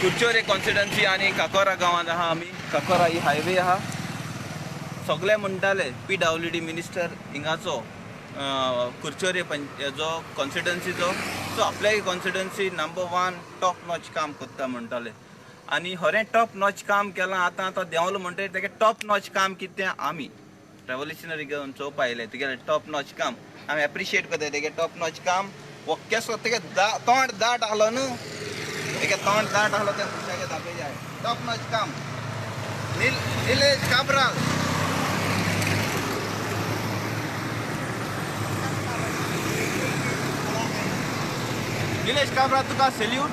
कुरचोरे constituency आनी काकोरा गांवांत आहा आमी. काकोरा ही हायवे आहा. सगळे म्हणटाले PWD minister हिंगाचो कुरचोरे जो कॉन्स्टिट्युएन्सीचो सो आपल्या कॉन्स्टिट्युएन्सी नंबर 1 टॉप नॉच काम करता म्हणटाले आनी खरें टॉप नॉच काम केलां. आतां आतां देंवलो म्हणटकीर तेगे टॉप नॉच काम कितें आमी रेवोल्युशनरी घेवन चोवपा आयले. तेगेलें टॉप नॉच काम आमी एप्रिशिएट करता. तेगे टॉप नॉच काम वो केसो तेगे तोंड दाट आहलो न्हू, तेगे तोंड दाट आहलो तें मनशाके दाखय जाय. टॉप नॉच काम निलेश काब्राल. निलेश काब्राल तुका सॅल्यूट.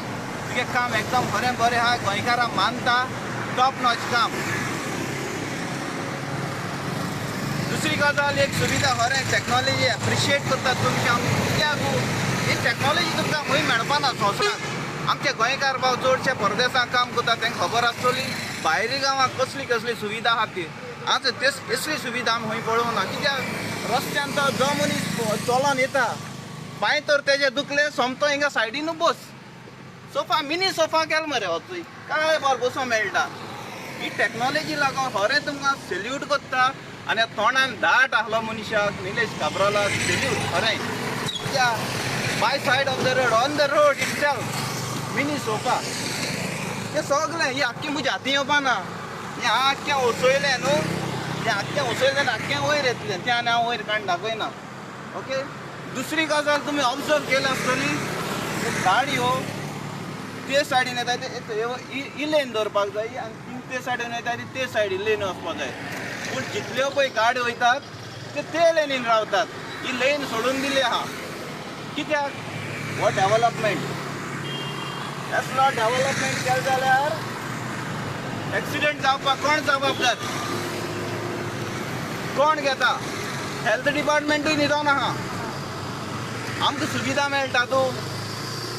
तुगे काम एकदम खरें बरें आहा, गोंयकारां मानता, टॉप नॉच काम. दुसरी गजाल एक सुविधा खरें टॅक्नोलॉजी एप्रिशिएट करता तुमची आमी. कित्याक ही टॅक्नोलॉजी तुमकां खंय मेळपा ना संवसारांत. आमचे गोंयकार भाव चडशे परदेसांत काम करता, तांकां खबर आसतली भायरी गांवांत कसली कसली सुविधा आहा ती. आतां तेसली सुविधा आमी खंय पळोवंक ना. कित्याक रस्त्यान तो जो मनीस चलोन येता पांय तर तेजे दुखले सोमतो हिंगा सायडीनू बस. सोफा मिनी सोफा केल मरे वचूय काय बरो बसूंक मेळटा. ही टॅक्नोलॉजी लागून खरें तुमकां सॅल्यूट करता. आनी तोंडान दाट आहलो मनशाक निलेश काब्रालाक सॅल्यूट खरें. कित्याक by side of the road, on the road itself mini sofa. हें सगळें ही आख्खें म्हज्या हातीं येवपा ना. हें आख्खें वसयलें न्हू, हें आख्खें वसयलें आख्खें वयर येतलें तें आनी हांव वयर काडून दाखयना. ओके, दुसरी गजाल तुमी ऑब्जर्व केल्या आसतली, गाडयो ते सायडीन येता ते ही लेन दवरपाक जाय आनी ते सायडीन येता ते सायडीन लेन वचपाक जाय. पूण जितल्यो पळय गाडयो वयतात ते ते लेनीन रावतात. ही लेन सोडून दिली आहा. कित्याक हो डेवलपमेंट असलो डेवलपमेंट केलें जाल्यार एक्सिडंट जावपाक कोण जबाबदार, कोण घेता? हेल्थ डिपार्टमेंटूय न्हिदोन आहा. आमकां सुविधा मेळटा तूं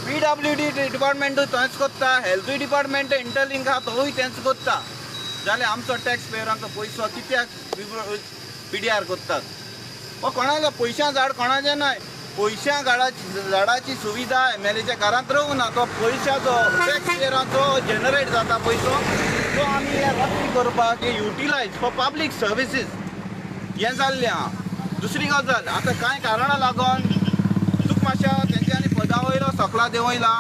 PWD डिपार्टमेंटूय थंयच करता, हेल्थूय डिपार्टमेंट इंटरलिंक आहा तोवूय तेंच करता. जाल्यार आमचो टॅक्स पेयरांचो पयसो कित्याक PDR करतात? वो कोणालो पयशां झाड कोणाचें न्हय. पयशां झाडाची सुविधा MLAच्या घरांत रावूं ना. तो पयशाचो टॅक्स पेयरांचो जनरेट जाता पयसो, तो आमी हे रस्ते करपाक युटिलायज फॉर पब्लीक सर्विसीस हें जाल्लें आहा. दुसरी गजाल आतां कांय कारणां लागून तुका मातशें तेंच्यांनी पदा वयलो सकला देंवयला.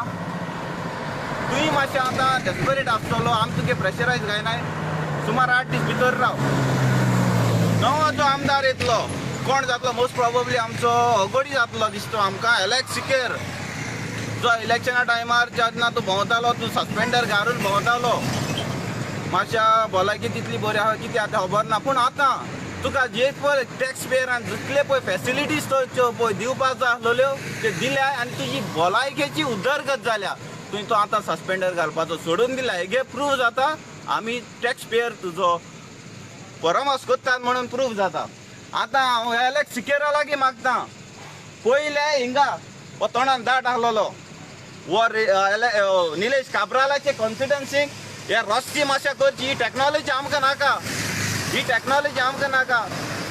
तुंय मातशें आतां डेस्परेट आसतलो. आमी तुगे प्रेशरायज जायनाय. सुमार 8 दीस भितर राव. नवो जो आमदार येतलो कोण जातलो मोस्ट प्रोबेबली आमचो अगोडी जातलो दिसता आमकां. एलेक्स सिकेर जो इलेक्शना टायमार जेन्ना तूं भोंवतालो तूं सस्पेंडर घालून भोंवतालो, मातशा भलायकी तितली बरी आहा कितें आतां खबर ना. पूण आतां तुका जे पळय टॅक्स पेयरान जितले पळय फेसिलिटीज त्यो पळय दिवपाचो आसलेल्यो त्यो दिल्या आनी तुजी भलायकेची उदरगत जाल्या. तुवें तो आतां सस्पेंडर घालपाचो सोडून दिला. हेगे प्रूव जाता आमी टॅक्स पेयर तुजो परामर्श करतात म्हणून प्रूव जाता. आतां हांव एलेक्स सिकेरा लागीं मागता, पयलें हिंगा हो तोंडान दाट आहलोलो हो निलेश काब्रालाचे कॉन्स्टिट्युएन्सीक हे रस्ते मातशें करची. ही टॅक्नोलॉजी आमकां नाका, ही टॅक्नोलॉजी आमकां नाका.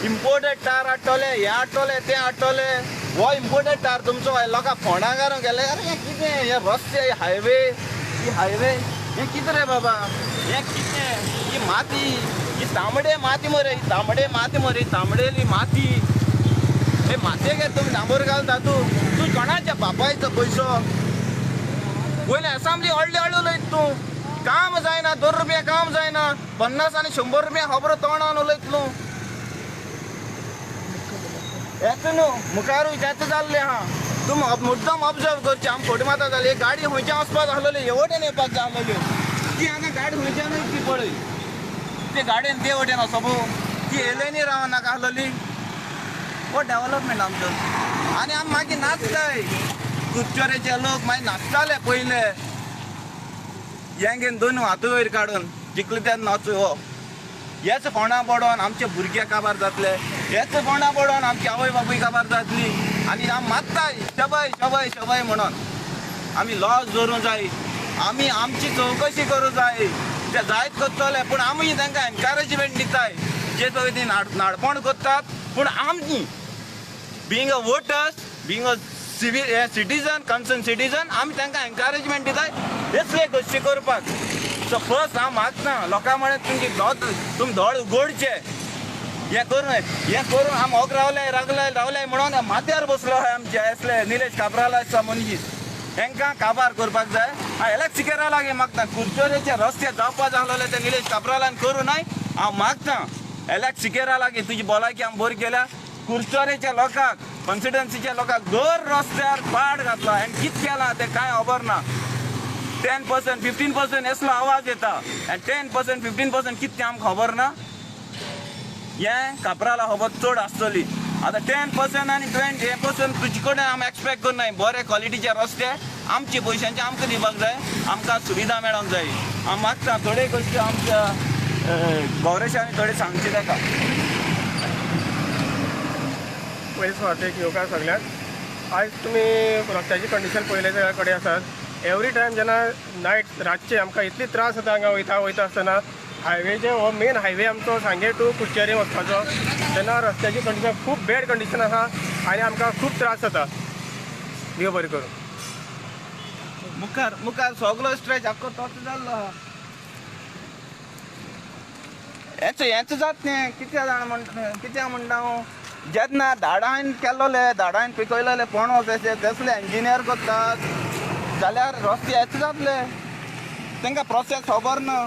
इम्पोर्टेड टायर हाडटले, हें हाडटले, तें हाडटले. हो इम्पोर्टेड टायर तुमचो लोकां फोंडा घालून गेले. अरे हें कितें हे रस्ते, हायवे, ही हायवे हें कितें रे बाबा, हें कितें? ही माती, ही तांबडे माती मरे, ही तांबडे माती मरे, तांबडेली माती. हे मातयेक तुमी डांबर घालता. तूं तूं कोणाच्या बापायचो पयसो? पयलीं एसेंब्ली व्हडली व्हडली उलयता तूं. काम जायना, 2 रुपया काम जायना, 50 आनी 100 रुपया खबर तोंडान उलयतलो. येता न्हू मुखारूय तेंच जाल्लें आहा. तुमी मुद्दम ऑब्जर्व करचें. आमी फोटी मारता जाली गाडी खंयच्यान वचपाक आसलेली हे वटेन येवपाक जाय आसलेल्यो. ती आतां गाडी खंयच्यानूय ती पळय ते गाडयेन ते वटेन वचप, ती येलेनी रावनाका आसलेली. हो डेवलपमेंट आमचो. आनी आमी मागीर नाचताय कुरचोरेचे लोक मागीर नाचताले पयले हें घेवन दोन हात वयर काडून जिखले तेन्ना नाचू. हो हेच फोंडा पडोन आमचे भुरगे काबार जातले, हेच फोंडा पडोन आमची आवय बापूय काबार जातली. आनी आमी मात्ताय शबय शबय शबय म्हणून आमी लॉस दवरूंक जाय, आमी आमची चवकशी करूंक जाय. ते जायत करतले पूण आमी तांकां एनकरेजमेंट दिताय जे पळय ती नाडपण करतात. पूण आमी being a voters, being a civil हे सिटीजन कन्सर्न सिटीजन आमी तांकां एनकरेजमेंट दिताय असले गोश्टी करपाक. सो फर्स्ट हांव मागता लोकां म्हळ्यार तुमची तुमी दोळे उगडचे. हें करून आमी होग रावले रागले रावले म्हणून माथ्यार बसलो आहा आमचे असले निलेश काब्राल आसा मनीस हेंकां काबार करपाक जाय. हांव एलेक्स सिकेरा लागीं मागता कुरचोरेचे रस्ते जावपा जालोले ते निलेश काब्रालान करूं नाय. हांव मागता एलेक्स सिकेरा लागीं तुजी भलायकी आमी बरी केल्या. कुरचोरेच्या लोकांक कॉन्स्टिट्युएन्सीच्या लोकांक दर रस्त्यार पाड घातला आनी कितें केलां तें कांय खबर ना. 10% 15% असलो आवाज येता आनी 10% 15% कितें तें आमकां खबर ना. हें काब्राला खबर चड आसतली. आतां 10% आनी 20% तुजे कडेन आमी एक्सपेक्ट करनाय. बरे क्वॉलिटीचे रस्ते आमचे पयशांचे आमकां दिवपाक जाय, आमकां सुविधा मेळोंक जाय. हांव मागता थोडे गोश्टी आमच्या गौरेशांनी थोडे सांगचे ताका. पयलीं सुरवातेक येवकार सगल्यांक. आयज तुमी रस्त्याची कंडिशन पळयलें सगळ्या कडेन आसात. एवरी टायम जेन्ना नायट रातचे आमकां इतली त्रास जाता हांगा वयता वयता आसतना हायवेचे हो मेन हायवे आमचो सांगे टू कुडचेरी वचपाचो तेन्ना रस्त्याची कंडिशन खूब बॅड कंडिशन आसा आनी आमकां खूब त्रास जाता. देव बरें करूं. मुखार मुखार सगलो स्ट्रेच आख्खो तोच जाल्लो आहा. हेंच हेंच जात न्ही कित्याक जाणा म्हणटा कित्याक म्हणटा हांव जेन्ना धाडान केल्लोले धाडान पिकयलेले पणस अशे तसले इंजिनियर करतात जाल्यार रस्ते हेच जातले. तांकां प्रोसेस खबर ना.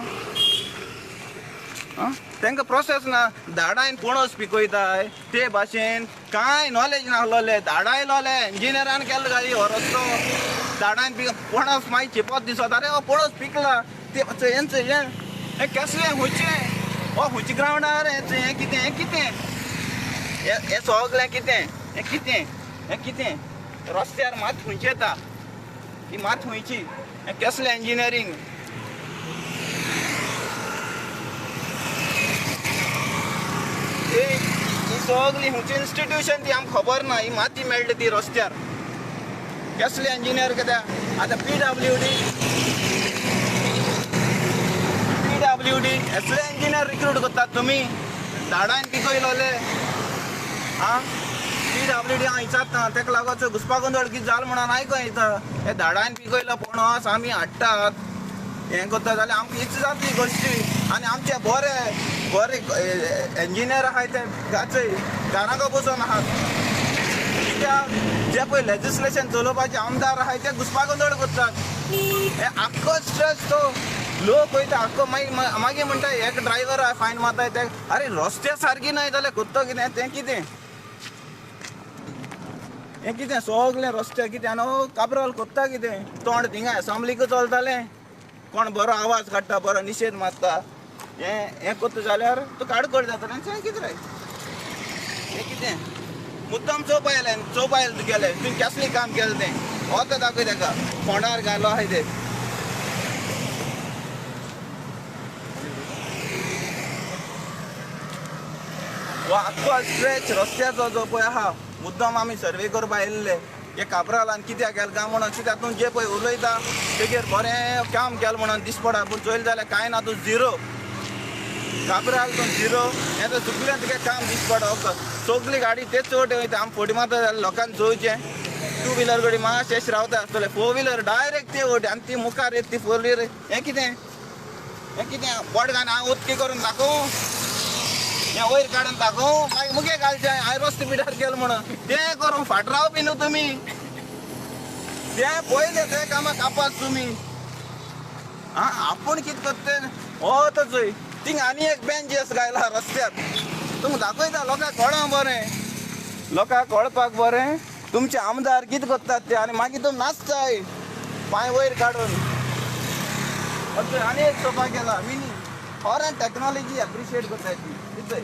तांकां प्रोसेस ना. धाडान पणस पिकयताय ते भाशेन कांय नॉलेज नासलोले धाडायलोले इंजिनियरान केल्लो गाडी हो रस्तो धाडान पिक पणस मागीर चिपत दिसत अरे हो पणस पिकला ते हेंच हें हें कसलें खंयचें हो खंयच्या ग्रावंडार हें कितें हें कितें हें सगळें कितें हें कितें हें कितें रस्त्यार मात खंयची येता ही मात खंयची हें कसलें इंजिनियरींग. ही सगळी खंयची इन्स्टिट्यूशन ती आमकां खबर ना. ही माती मेळटा ती रस्त्यार कसले इंजिनियर कित्याक. आतां PWD असले इंजिनियर रिक्रूट करतात तुमी धाडान पिकयलोले. आं PWD हांव विचारता ताका लागून घुसपा गोंदळ कितें जालें म्हणून आयको येता. हे धाडान पिकयलो पणस आमी हाडटात हें करता जाल्यार आमकां इत्सा जातली गोश्टी. आनी आमचे बरे बरे इंजिनियर आहाय ते गाचय घरांक बसून आहात. कित्याक जे पळय लेजिस्लेशन चलोवपाचे आमदार आहाय ते घुसपा गोंदळ करतात. हे आख्खो स्ट्रेस तो लोक वयता आख्खो मागीर मागीर म्हणटा एक ड्रायव्हर आहा फायन मारता ते. अरे रस्ते सारकी नाय जाल्यार करता कितें तें कितें हें कितें सगळें रस्त्यार कितें आनी हो काब्राल करता कितें तोंड थिंगा एसेंब्लीक चलतालें. कोण बरो आवाज काडटा बरो निशेध मारता हें हें करता जाल्यार तूं काडकोड जाता. हें कितें रे हें कितें मुद्दम चोवपा आयलें चोवपा आयलें तुगेलें तुवें कसलें काम केलें तें हो तें दाखय ताका फोंडार घालो आहाय तें. हो आख्खो स्ट्रेच रस्त्याचो जो पळय आहा मुद्दम आमी सर्वे करपा आयिल्ले हे काब्रालान कित्याक केलें काय म्हणून. कित्याक तूं जे पळय उलयता तेगेर बरें काम केलें म्हणून दिसपडा पूण चोयलें जाल्यार कांय ना. तूं झिरो काब्राल तूं झिरो हें तर सगळें तुगे काम दिसपडा. सगळी गाडी तेच वटेन वयता. आमी फटी मारता जाल्यार लोकांक चोवचें टू व्हिलर गाडी मातशें रावता आसतलें फोर व्हिलर डायरेक्ट ते वटेन आनी ती मुखार येता ती फोर व्हिलर. हें कितें हें कितें बोट घालून हांव उदकी करून दाखोवं हें वयर काडून दाखोवं मागीर मुगे घालचें हांवें रस्ते पिड्यार केलें म्हणून तें करून फाट रावपी न्हू तुमी. तें पयलें तें कामाक कापात तुमी. आं आपूण कितें करता तें हो तो चोय थिंगा आनी एक बेंच घायला रस्त्यार. तुमकां दाखयता लोकांक कळोंक बरें लोकांक कळपाक बरें तुमचे आमदार कितें करतात ते. आनी मागीर तुमी नाचताय पांय वयर काडून. आनी एक सोफा केला मिनी फॉरेन टॅक्नोलॉजी एप्रिशिएट करताय ती कितें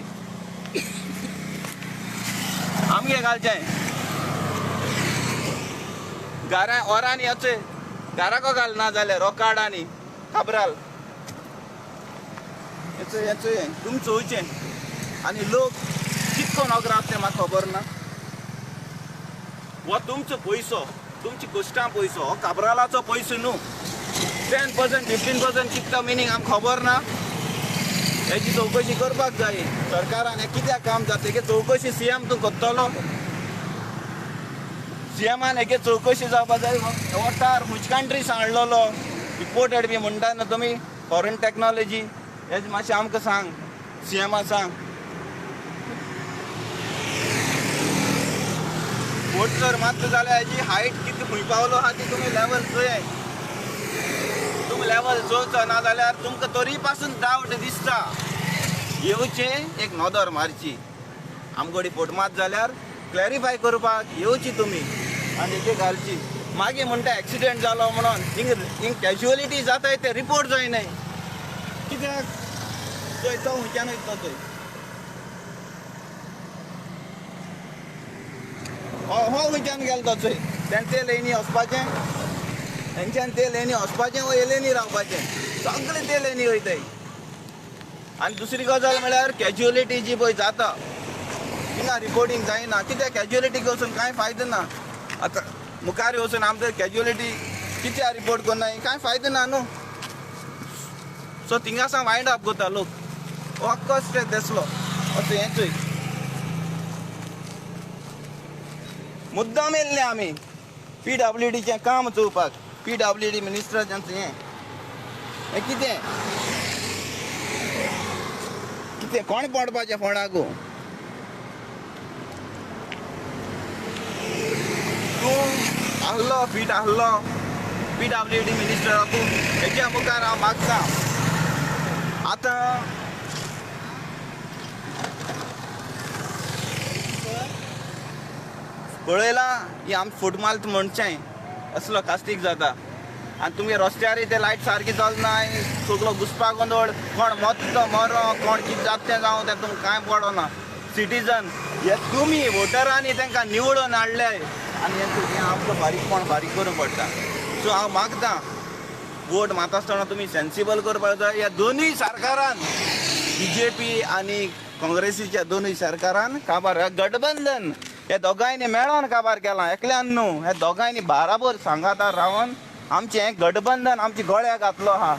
आमगे घालचें घरा ओरांनी येचे घराको घाल ना जाल्यार रोकाड आनी काब्राल येचो येचो तुमी चोवचें. आनी लोक कितको नोकरा आसा तें म्हाका खबर ना. हो तुमचो पयसो तुमची कश्टां पयसो हो काब्रालाचो पयसो न्हू. 10% 15% कितलो मिनींग आमकां खबर ना. हेची चवकशी करपाक जाय सरकारान. हें कित्याक काम जाता तेगे चवकशी CM तूं करतलो. सीएमान एके चवकशी जावपा जाय. वोटार खंयचे कंट्री हाडलेलो इम्पोर्टेड बी म्हणटा न्हू तुमी, फॉरेन टॅक्नोलॉजी, हेज मातशें आमकां सांग, सीएमा सांग. बोट जर मातलो जाल्यार हेजी हायट कितें खंय पावलो आहा ती तुमी लेवल चोयाय. तुमी लेवल चोवचो ना जाल्यार तुमकां तरी पासून डावट दिसता. येवचें एक नदर मारची आमगोडी फोट मात जाल्यार क्लॅरिफाय करपाक येवची तुमी आनी एक घालची. मागीर म्हणटा एक्सिडेंट जालो म्हणून हिंग हिंग कॅज्युअलिटी जाताय ते रिपोर्ट जायनाय कित्याक. चोय तो खंयच्यान वयता चोय, हो खंयच्यान गेलो तो चोय. तें ते लेनी वचपाचें, हेंच्यान ते लेनी वचपाचें वो हे लेनी रावपाचें, सगळे ते लेनी वयताय. आनी दुसरी गजाल म्हळ्यार कॅज्युअलिटी जी पळय जाता थिंगा रिपोर्टींग जायना कित्याक. कॅज्युअलिटीक वचून कांय फायदो ना. आतां मुखार वचून आमकां कॅज्युअलिटी कित्याक रिपोर्ट करनाय, कांय फायदो ना न्हू. सो थिंगा सावन वायंड अप करता लोक. हो आख्खो स्ट्रेस दिसलो असो हें चोय. मुद्दाम येयल्ले आमी पीडब्ल्यूडीचें काम चोवपाक, पीडब्ल्यूडी मिनिस्टराचें हें हें कितें कितें कोण पडपाचें फोंडाकू. तूं आहलो फीट आहलो पीडब्ल्यूडी मिनिस्टराकू, हेच्या मुखार हांव मागता आतां. पळयलां ही आम फुटमाल म्हणचें असलो कास्तीक जाता. आनी तुमगे रस्त्यारय ते लायट सारकी चलनाय, सगलो घुसपा गोंदळ, कोण मत्तो मरो कोण कितें जाता तें जावं तें तुमकां कांय पडना. सिटीजन हे तुमी वोटरांनी तांकां निवडून हाडले आनी हें आमकां बारीकपण बारीक करूंक पडटा. सो हांव मागता वोट मारता आसतना तुमी सेन्सिबल करपाक जाय. ह्या दोनूय सरकारान, बीजेपी आनी काँग्रेसीच्या दोनूय सरकारान काबार गठबंधन हे दोगांयनी मेळोन काबार केलां, एकल्यान न्हू. हे दोगांयनी बाराबर सांगातार रावन आमचें हें गठबंधन आमच्या गळ्याक घातलो आहा.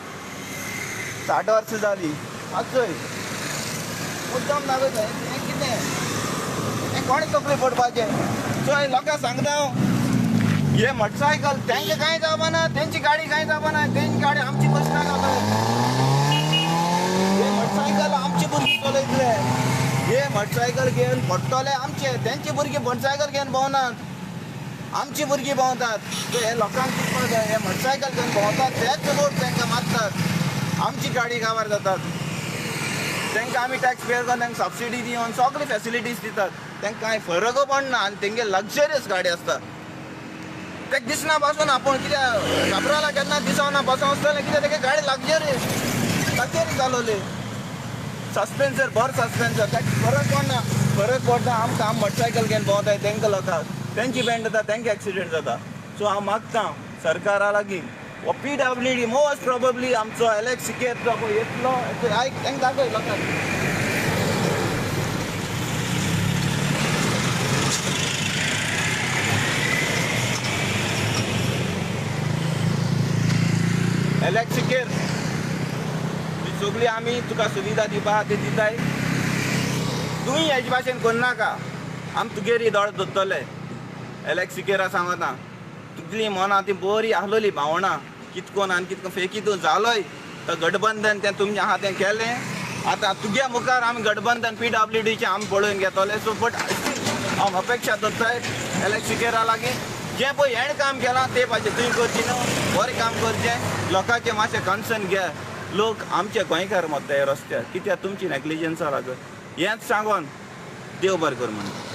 60 वर्सां जालीं. आतां चोय मुद्दम दाखयता हें कितें, हें कोणें तकली पडपाचें. चोय लोकांक सांगता हांव, हे मोटरसायकल तांकां कांय जावपाना, तेंची गाडी कांय जावपाना, तेंची गाडी आमची बसना जाता. हे मोटरसायकल आमची भुरगीं चलयतले, हे मोटरसायकल घेवन पडटले आमचे, तेंची भुरगीं मोटरसायकल घेवन भोंवनात, आमची भुरगीं भोंवतात. सो हे लोकांक चिंतपाक जाय, हे मोटरसायकल घेवन भोंवतात तेच रोड तांकां मारतात, आमची गाडी काबार जातात. तांकां आमी टॅक्स पेयर करून तांकां सबसिडी दिवन सगळे फॅसिलिटीज दितात, तांकां कांय फरक पडना. आनी तेंगे लक्झरियस गाडी आसता, तेका दिसना पासून आपूण कित्याक कापराला केन्ना दिसना बसून आसतलें कित्याक तेगे गाडी लक्झरियस लक्झरी चालवली. सस्पेन्सर बरो सस्पेन्सर, ताका फरक पडना. फरक पडटा आमकां, आम मोटरसायकल घेवन भोंवताय तांकां लोकांक, तेंची बँड जाता, तांकां एक्सिडेंट जाता. सो हांव मागता सरकारा लागीं हो पीडब्ल्यूडी मोस्ट प्रोबेबली आमचो एलेक्स सिकेर जो पळय येतलो, आयक तांकां दाखय लोकांक. एलेक्स सिकेर सगळी आमी तुका सुविधा दिवपा ती दिताय, तुवें हेजे भाशेन करनाका, आमी तुगेर दोळे दवरतले. एलेक्स सिकेरा सांगता तुगली मनां ती बरी आहलोली भावणां कितकोन आनी कितको फेकी तूं जालोय तो गठबंधन तें तुमचें आहा तें केलें. आतां तुगे मुखार आमी गठबंधन पीडब्ल्यूडीचें आमी पळोवन घेतले. सो बट हांव अपेक्षा दवरताय एलेक्स सिकेरा लागीं, जें पळय हेणें काम केलां ते भाशेन तुवें करचें न्हू, बरें काम करचें, लोकांचें मातशें कन्सर्न घे. लोक आमचे गोंयकार मत्ता ह्या रस्त्यार कित्याक तुमची नेग्लिजन्सा लागून. हेंच सांगोन देव बरें कर म्हणटा.